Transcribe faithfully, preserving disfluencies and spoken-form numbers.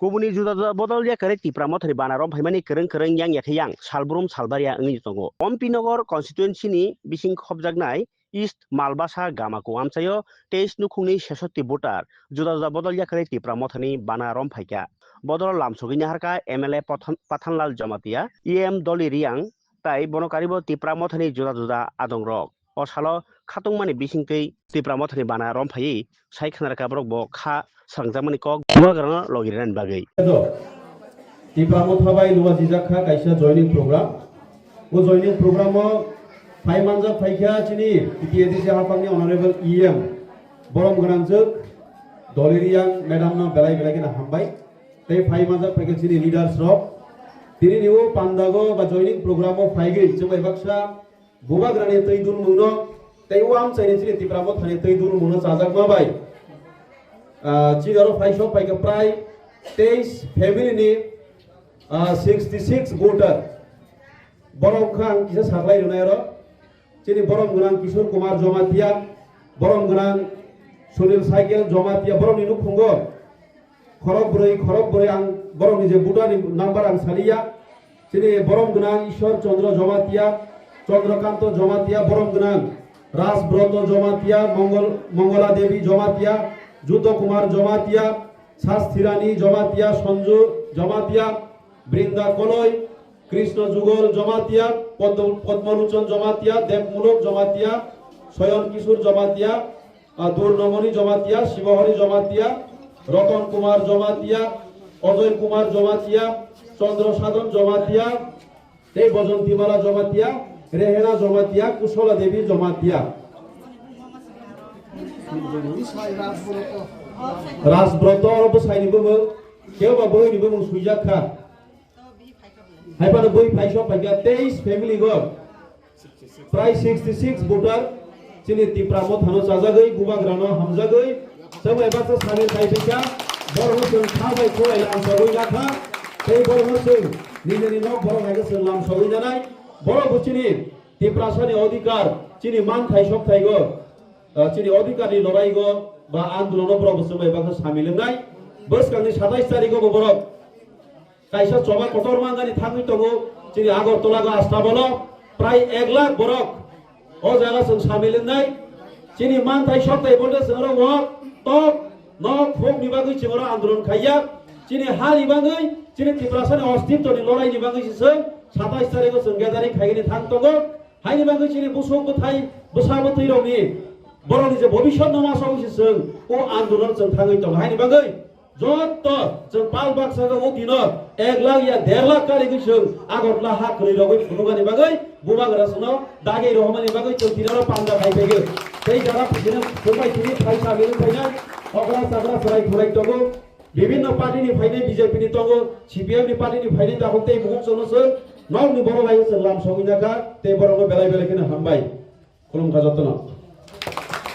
Kubuni juda juda bodol yakarwi Tipra Mothani bana romphaimani kwrwng kwrwng yang yakhe yang salbrum salbarya wngwi tongo. Ompi Nogor constituency ni bising khopjaknai East Malbasa Gamako amchaio teis nukhungni sesotti voter juda juda bodol yakarwi Tipra Mothani bana romphaikha. Bodol lamsogwi naharkha M L A Pathan-, Pathanlal Jamatia, E M Doli Riang, tai bono karibo Tipra Mothani juda juda adongrok. O salo khatungmani bisingtwi Tipra Mothani bana romphaiwi sai khwnarwkha borok bo kha swrangjakmani kok bubagrano logi rwnani bagwi. Tipra Motha bai luwa jijak kha kaisa joining program. O joining program o phai manjak phaikha chini T T A D C haphangni Honorable E M borom gwnangjwk Doli Riang madam no belai belai kheno hambai. Tei phai manjak phaikha chini leaders rok. Tini ni o pandago ba joining program o phaigwi chwng bai baksa Bubagrani twi dulmungno tei o amchaini chini Tipra Mothani twi dulmungno chajakma bai, ah, chini oro phai sok phaikha prai teis family ni, ah, sixty six voter. Borok kha ang kisa saklai rwnai oro. Chini borom gwnang Kishore Kumar Jamatia, borom gwnang Sunil Cycle Jamatia, borokni nukhungo khorok bwrwi, khorok bwrwi ang borokni je voter ni number ang saliya. Chini borom gwnang Ishwar Chandra Jamatia, Chandra Kanto Jamatia, borom gwnang Raj Broto Jamatia, Mongol, Mongola Devi Jamatia, Juto Kumar Jamatia, Sasthirani Jamatia, Sanju Jamatia, Brinda Koloi, Krishna Jugol Jamatia, Padma-, Padmaluchan Jamatia, Debmulok Jamatia, Soyon Kishore Jamatia, ah, Durnomoni Jamatia, Shibahori Jamatia, Roton Kumar Jamatia, Ojoy Kumar Jamatia, Chandra Sadhan Jamatia, tei Bojonti Mala Jamatia, Rehena Jamatia, Kusola Devi Jamatia. Rajbroto oro bwsaini bumung, kebo ba bwrwini bumung swijak kha. Hai phano bui phai sok phaikha teis family go. Prai sixty six voter chini Tipra Mothano chajagwi, Bubagrano hamjagwi, chwng bai baksa samil khai phaikha. Borokno chwng kha bai khulai lamsogwi nakha. Tei borokno chwng nijeni nok borok hai khe chwng lamsogwi nanai. Borok bo chini Tiprasani odhikar, chini manthai sokthaigo, ah, chini odhikarni loraigo ba andolono borok bo chwng bai baksa samil wngnai. Bwskangni satais tarigo bo borok kaisa choba kotor mangani thangwi tongo, chini Agartala go Astabalo prai ek lakh borok o jaga chwng samil wngnai. Chini manthai sokthai bolte chwng oro wak tok nok hokni bagwi chwng oro andolon khaiya. Chini hani bagwi, chini Tiprasani ostitwni loraini bagwi se chwng satais tarigo chwng gathering khaigani thang tongo. Haini bagwi chini busuk bwthai bwsa bwtwi rokni borokni je bobiswt no ma sogwi se chwng o andolon chwng thangwi tongo. Haini bagwi Jotto chwng pal baksa o dino ek lakh ya der lakh karigwi chwng Agartala ha kwrwi rogwi phunukani bagwi Bubagra chwngno dagi rohormani bagwi chwng tini oro panda khai phaikhe. Tei jara phaikheno chwng bai tini phaisa mili phainai okra chakra chwrai khwnai tongo. Bibhinno party ni phainai, B J P ni tongo, C P M ni party ni phainai, tabuk tei bukhuk chwngno chwng nokni borok bai chwng lam sogwi nakha tei borokno belai belai kheno hambai. Khulumkha jotono.